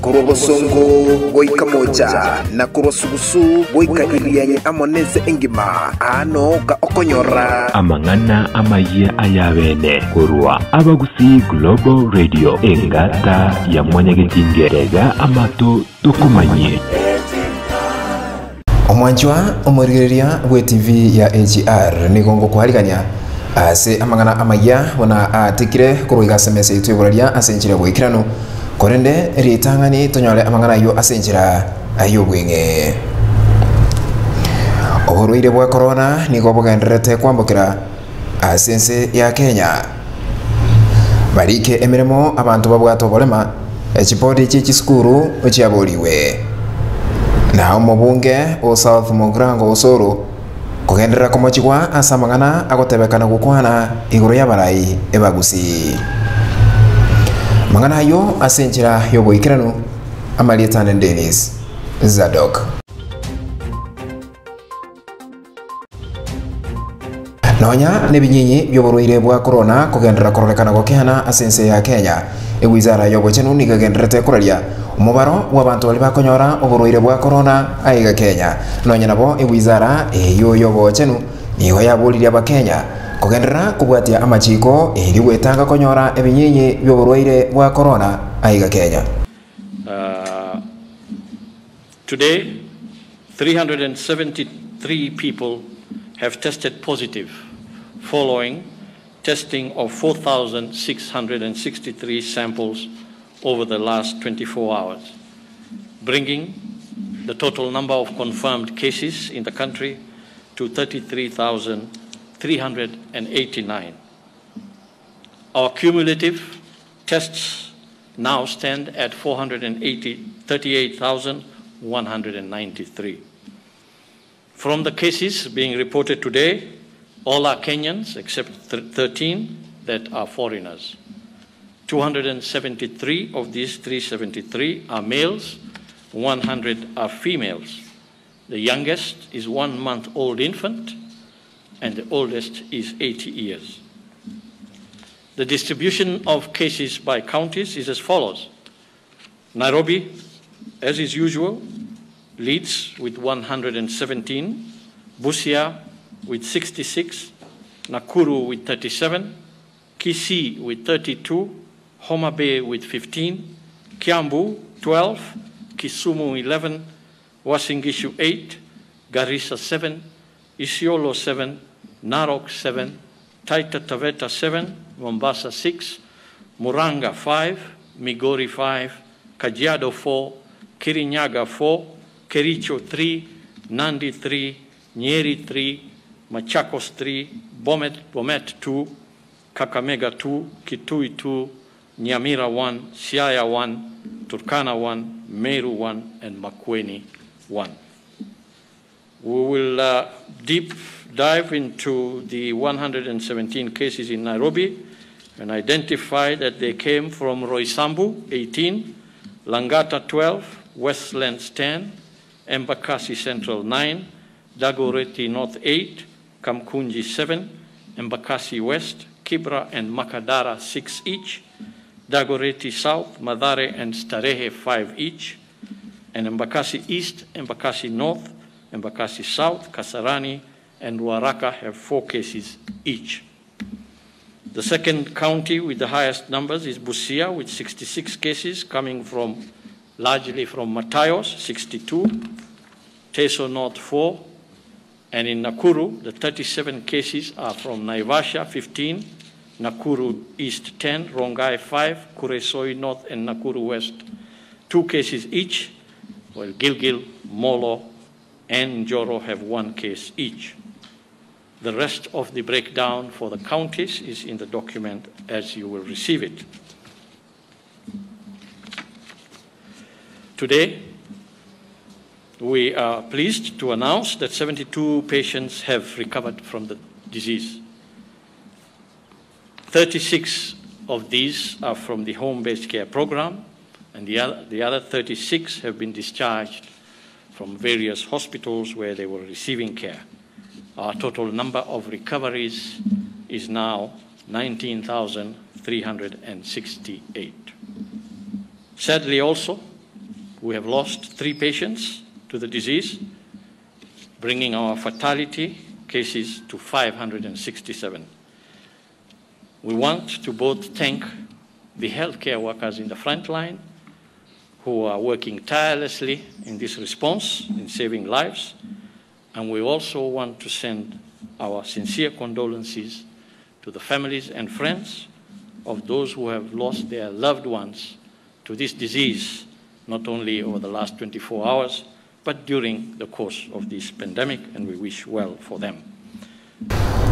Korwa bosongo goika mocha, na korwa sugusu goika Irianyi amo nense engima, aa nooka okonyora. Amang'ana amayia ay'abeene korwa Abagusii Global Radio, engata ya Mwanyagetinge, tega amato tokomanyie. Omwanchwa omorigereria bw'ETV ya AGR nigo ngokwarigania ase amang'ana amayia buna aatekire korwa iga ase emesa yaito y'oboraria ase enchera y'oboikeranu, korende ritang'ani tonyore amang'ana ayio ase enchera y'obweng'e. Oborwaire bwa korona nigo bogendererete kwambokera ase ense ya Kenya. Barike emeremo abanto babwate oborema, chipodi chie chisukuru chiaborigwe. Na omobunge o South Mugirango Osoro kogenderera komochigwa ase amang'ana agotebekana gokwana igoro y'abarai b'Abagusii. Amang'ana ayio ase enchera y'oboikeranu, amarieta ane Dennis Zadok. Nonya nebinyinyi bi'oborwaire bwa korona kogenderera kororekana gokeana ase ense ya Kenya, ewizara y'obochenu nigo egendererete koraria omobaro bw'abanto baria bakonyora oborwaire bwa korona aiga Kenya. Nonya nabo ewizara eyio y'obochenu nigo yaboririe abakenya kogenderera kobwatia amachiko erio gwetanga konyora ebinyinyi bi'oborwaire bwa korona aiga Kenya. Today, 373 people have tested positive following testing of 4,663 samples over the last 24 hours, bringing the total number of confirmed cases in the country to 33,389. Our cumulative tests now stand at 438,193. From the cases being reported today, all are Kenyans except 13 that are foreigners. 273 of these 373 are males, 100 are females. The youngest is one month old infant, and the oldest is 80 years. The distribution of cases by counties is as follows Nairobi, as is usual, leads with 117, Busia with 66, Nakuru with 37, Kisii with 32, Homa Bay with 15, Kiambu 12, Kisumu 11, Uasin Gishu 8, Garissa 7, Isiolo 7, Narok 7, Taita Taveta 7, Mombasa 6, Muranga 5, Migori 5, Kajiado 4, Kirinyaga 4, Kericho 3, Nandi 3, Nyeri 3, Machakos 3, Bomet, Bomet 2, Kakamega 2, Kitui 2, Nyamira 1, Siaya 1, Turkana 1, Meru 1, and Makueni 1. We will uh, deep dive into the 117 cases in Nairobi and identify that they came from Roysambu, 18, Langata, 12, Westlands, 10, Embakasi Central, 9, Dagoretti North, 8, Kamkunji, 7, Embakasi West, Kibra and Makadara, 6 each, Dagoretti South, Mathare and Starehe, 5 each, and Embakasi East, Embakasi North, Embakasi South, Kasarani, and Ruaraka have four cases each. The second county with the highest numbers is Busia with 66 cases coming from largely from Matayos, 62, Teso North 4, and in Nakuru, the 37 cases are from Naivasha, 15, Nakuru East 10, Rongai 5, Kuresoi North and Nakuru West, two cases each, while Gilgil, Molo, and Njoro have one case each. The rest of the breakdown for the counties is in the document as you will receive it. Today, we are pleased to announce that 72 patients have recovered from the disease. 36 of these are from the home-based care program, and the other, the other 36 have been discharged from various hospitals where they were receiving care. Our total number of recoveries is now 19,368. Sadly, also, We have lost three patients to the disease, bringing our fatality cases to 567. We want to both thank the healthcare workers in the front line who are working tirelessly in this response, in saving lives, and we also want to send our sincere condolences to the families and friends of those who have lost their loved ones to this disease, not only over the last 24 hours, but during the course of this pandemic, and we wish well for them.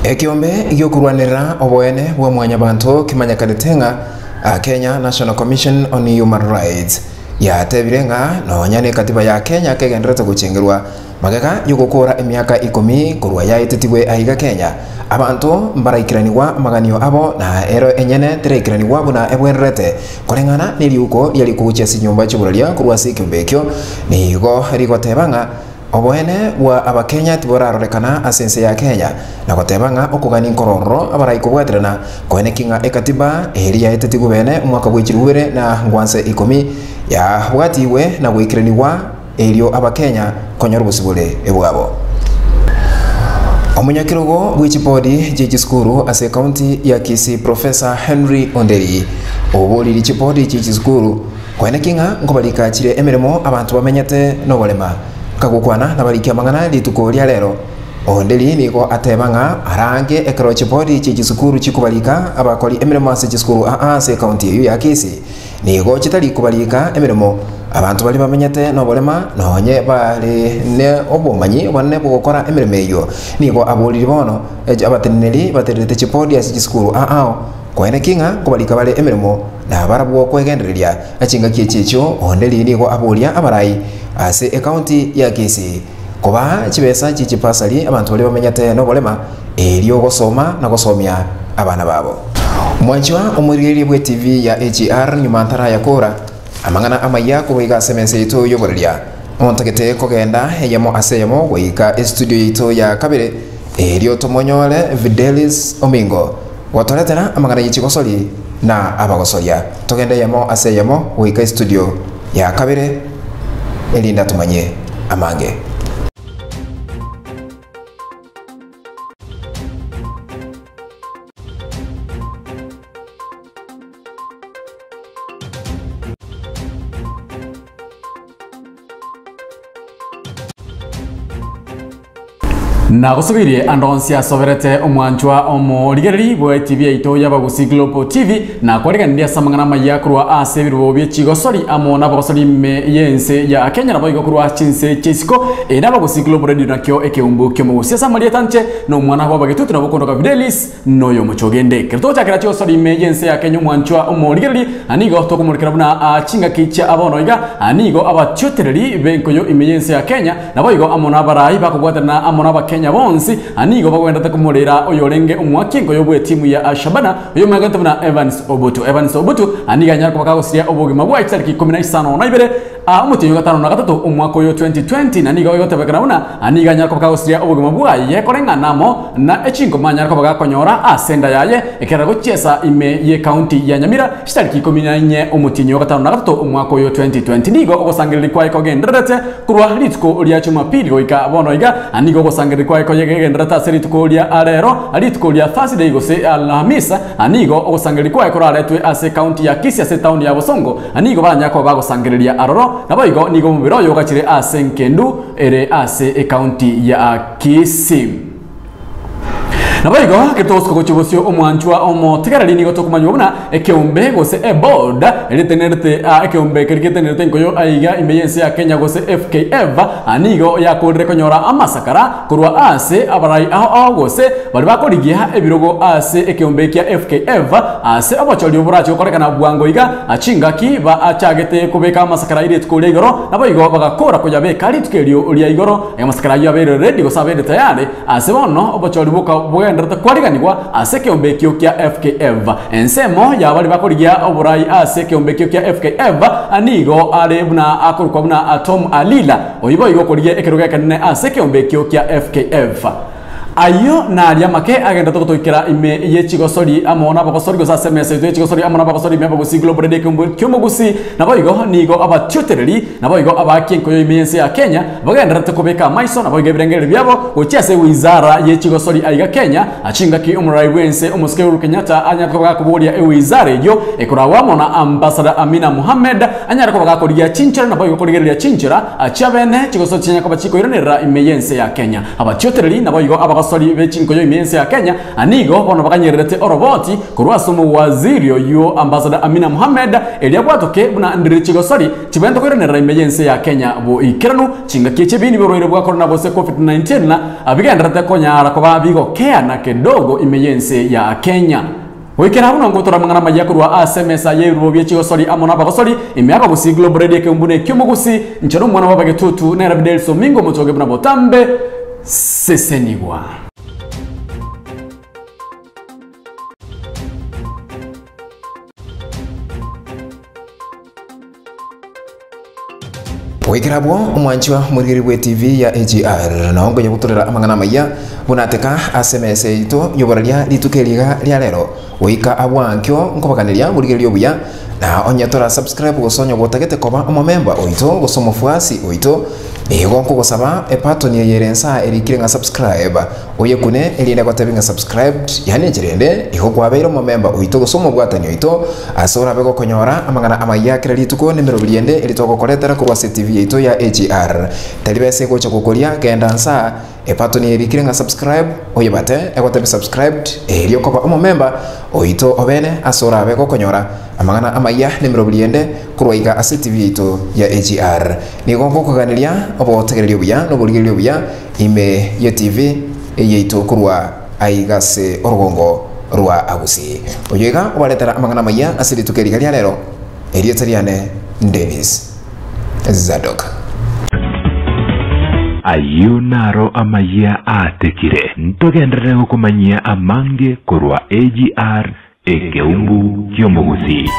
Ekeombe gi'okorwanerera oboene bwa mwanyabanto kimanyekanete ng'a Kenya National Commission on Human Rights yatebire ng'a nonya nekatiba ya Kenya kegendererete gochengerwa magega yogokora emiaka ikomi korwa yaetetigwe aiga Kenya abanto mbaraikeranigwa amaganio abo na ero enyene teraikeranigwa buna ebwenerete koreng'ana neriuko riarikwa gochia ase chinyomba chioboraria korwa ase ekeombe ekio nigo rigoteba ng'a Oboene bwa Abakenya tiborarorekana ase ense ya Kenya, na goteba ng'a okogania nkorororo abarai kobwaterana koeneki ng'a ekatiba eria yaetetigwe bene omwaka bwe chilifu ibere na ngwanse ikomi yabwatigwe na goikeranigwa erio Abakenya konyora obosibore bwabo. Omonyakerogo bwe chibodi chie chisukuru ase ekaunti ya Kisii Professor Henry Onderi oboriri chibodi chie chisukuru Koeneki ng'a nkobarika chire emeremo abanto bamenyete noborema. Kagokwana nabariki amang'ana rituko ria rero. Onderi nigo ateba ng'a arange ekero chibodi chie chisukuru chikobarika abakori emeremo ase chisukuru aa ase ekaunti eyio ya Kisii nigo chitari kobarika emeremo abanto baria bamenyete noborema nonye bare ne obomanyi obonene bw'ogokora emeremo eyio. Nigo aboriri bono abateneneri batererete chibodi ase chisukuru aao Koeneki ng'a nkobarika bare emeremo na barabwo kwegendereria chingaki echi echio onde riria nigo aboria abarai ase ekaunti ya Kisii kobaa chibesa chie chipasari abanto baria bamenyete noborema erio gosoma na gosomia abana babo. Mwanchwa omoirigereria bwe TV ya AGR nyuma ntarayakora amang'ana amaya korwa iga ase emesa yaito y'oboreria. Ontagete kogenda eyemo ase eyemo goika estudio yaito ya kabere erio tomonyore Fidelis Omingo. Gotoretera amang'ana ye chigosori na abagosoria. Togende eyemo ase eyemo goika estudio ya kabere erinde atomanyie amange. Nagosogeirie ande onsi asoberete omwanchwa omorigereri bwe TV yaito y'Abagusii Global TV na kwariganirie ase amang'ana amaya korwa ase ebirubo bie chigosori amo nabagosori ime y'ense ya Kenya naboigo korwa chinse chia isiko eye n'Abagusii Global Radio nakio ekeumbu ki'omogusi ase amarieta nche na omwana bw'abagetutu nabo okondoka Fidelis Noyo omochogende. Ekero togochakera chiosori ime y'ense ya Kenya omwanchwa omorigereri, na nigo tokomorikera buna aa chingaki chia bono iga, nigo abatiotereri b'enkoyo ime y'ense ya Kenya, naboigo amo nabarai bakobwaterana amo n'Abakenya bonsi, nigo bagwenerete komorera oyorenge omoaki enkoyo bw'etimu ya Shabana, oyomanyete buna Evans Obutu. Evans Obutu nigo anyare koba kagosiria obogima bwaye chitariki ikomi na isano na ibere, Omotienyi o gatano na gatato omwaka oyo 2020, na nigo egotebekana buna nigo anyare koba kagosiria obogima bwaye koreng'ana amo na echingoma anyare koba gakonyora ase enda yaye ekero agochiesa ime y'ecounty ya Nyamira chitariki ikomi na inye omotienyi o gatano na gatato omwaka oyo 2020. Nigo ogosangereria kwaye kogendererete korwa rituko ria Jumapili goika bono iga, nigo ogosangereria kwaye kogendererete ase rituko ria rero, rituko ria Thursday gose Alhamisa, nigo ogosangereria kwaye koraretwe ase ecounty ya Kisii ase etaoni ya Bosongo. Na nigo baranyare koba bagosangereria aroro, naboigo nigo omobere oye ogachire ase engendu ere ase ekaunti ya Kisii. Naboigo ekero togosuka gochia bosio omwanchwa omotigareri nigo tokomanywa buna ekeombe gose eboard eritenerete ekeombe keria getenerete enkoyo aiga ime y'ense ya Kenya gose FKF nigo yakorire konyora amasakara korwa ase abarai ao ao gose baria bakorigia ebirogo ase ekeombe kia FKF ase obochori oborache gokorekana bwango iga chingaki bachagete kobeka amasakara aye rituko ria igoro naboigo bagakora koyabeka rituko erio ria igoro amasakara ayio abeire ready gose abeire tayari ase bono obochori boka bogenderete kwariganigwa ase ekeombe ekio kia FKF. Ensemo ya baria bakorigia oborai ase ekeombe ekio kia FKF nigo are buna akorokwa buna Tom Alila Oyio boigo okorigia ekerogo ekenene ase ekeombe ekio kia FKF. Ayio naria amake agenderete gotoikera ime ye chigosori amo nabagosori, gose ase emesa yaito ye chigosori amo nabagosori ime y'abagusii Global Radio ekeumbu ki'omogusii. Naboigo nigo abatiotereri, naboigo abaaki enkoyo ime y'ense ya Kenya bagendererete kobeka amaiso naboigo ebirengererio biabo gochia ase ewizara ye chigosori aiga Kenya. Chingaki omorai bw'ense omosike Uhuru Kenyatta anyare koba gakoboria ewizara eyio ekoragwa amo na Ambassador Amina Mohamed anyare koba gakorigia chinchera naboigo korigereria chinchera chiabene chigosori chinyare koba chikoiranerera ime y'ense ya Kenya. Abatiotereri naboigo abagosori be chinkoyo ime y'ense ya Kenya nigo bono baganyererete oroboti korwa ase omowaziri oyio Ambassador Amina Mohamed erio abwatoke buna ndire chigosori chibwenerete koiranerera ime y'ense ya Kenya boikeranu chingaki echi ebiini bi'oborwaire bwa korona gose Covid-19 bigendererete konyara koba bigokeana kedogo ime y'ense ya Kenya. Goikera abwo nongotora amang'ana amaya korwa ase emesa y'ebirubo bie chigosori amo nabagosori, ime y'abagusii Global Radio ekeumbu na eki'omogusii, inche nomwana bw'abagetutu, nere Fidelis Omingo omochoge buna botambe, sesenigwa. Goikera abwo, omwanchwa omorigereria bw'ETV ya AGR, nao nkonya gotorera amang'ana amaya buna ateka ase emesa yaito y'oboraria rituko eri iga ria rero. Goika abwo ankio nkobaganeria morigererie obuya, na onye tora subscribe gose onye gotagete koba omomemba oito gose omofuasi oito, nigo nkogosaba epatoni eye ere nsa erikire ng'a subscribe, Oyekune erinde agotebi ng'a subscribed, yaani enchera ende, igo kwabeire omomemba oito gose omobwatani oito, ase orabe gokonyora amang'ana amayia kera rituko nemeroberi ende eri togokoretera korwa ase TV yaito ya AGR. Tari besa egocha gokoria, genda nsa ebatoni erikire ng'a subscribe, oyebate egotebi subscribed, erio koba omomemba oito obene ase orabe gokonyora amang'ana amayia nemeroberi ende korwa iga ase TV yaito ya AGR. Nigo ngokoganeria obotegereri obuya na oborigereria obuya Ime ye TV yaito korwa aiga ase orogongo rwa Agusii. Oyo iga obaretera amang'ana amayia ase rituko eriga ria rero. Erieta riane Dennis Zadok. Ayio naro amayia aatekire. Ntogenderere gokomanyia amange korwa AGR, ekeumbu ki'omogusii.